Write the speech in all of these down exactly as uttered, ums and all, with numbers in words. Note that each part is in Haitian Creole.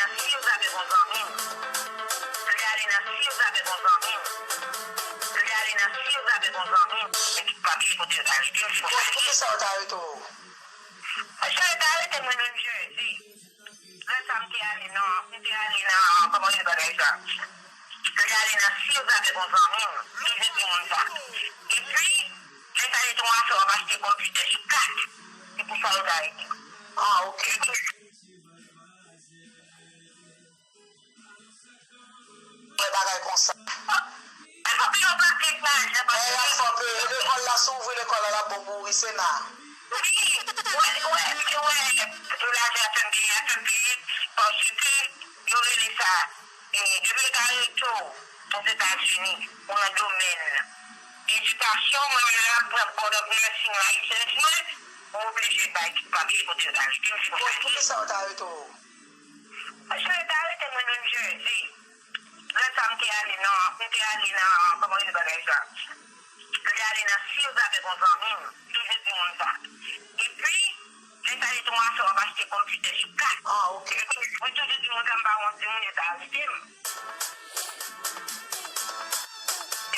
Si w t avèk yon zanmi m, si w t ale nan, si w t avèk yon zanmi m, si w t ale nan, si w t avèk yon zanmi m, men ki pa bliye kote yo t arete m, se pou sa. Poukisa yo t arete w? Paske yo t arete mwen New Jersey. Lè sa m te ale nan, m te ale nan, kòman yo rele bagay sa? M te ale nan, si w t avèk yon zanmi m, m toujou di moun sa. Epi, lè sa yo te yon afè w ap achte konpitè sou kat. Se pou sa yo t arete m. Ah, ok. Fè bagay konsa. Fè yo pran kèk lajan, paske. Lè y ap fè peye lekòl la, si w ouvri lekòl la, l ap bon pou ou, wi, Sena. Wi, wè, wè, wè, pou lajan ap fè m peye, ap fè m peye, paske yo rele sa, e, depi yo ta arete w Ozetazini, ou nan domèn edikasyon, mwen menm lè m ap pran Board of Nursing license mwen, mwen oblije bay tout papye kote yo ta arete m, se pou sa. Poukisa yo ta arete w? Paske yo te arete mwen New Jersey. Lè sa m te ale nan, m te ale nan, kòman yo rele bagay sa? M te ale nan, si w t avèk yon zanmi m, m toujou di moun sa. Epi, lè sa yo te yon afè w ap achte konpitè sou kat. Ah, ok. Mwen toujou di moun sa, m pa wont di moun yo te arete m.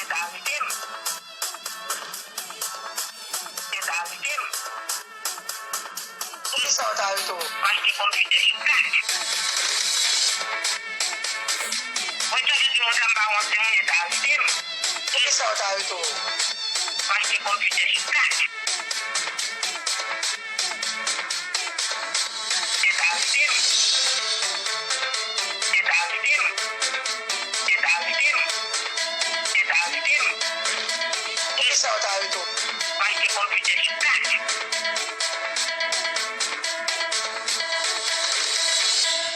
Yo te arete m. Yo te arete m. Poukisa yo t arete w? Paske konpitè sou kat. Mwen toujou di moun sa, m pa wont di moun yo t arete m. Poukisa yo t arete w? Paske konpitè sou kat. Yo t arete m. Yo t arete m. Yo t arete m. Yo t arete m. Poukisa yo t arete w? Paske konpitè sou kat.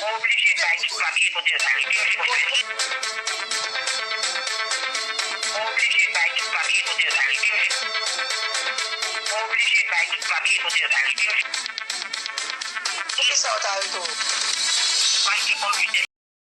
Mwen oblije bay tout papye kote yo ta arete m. Mwen oblije bay tout papye kote yo ta arete m. Mwen oblije bay tout papye kote yo ta arete m. Poukisa yo t arete w? Paske konpitè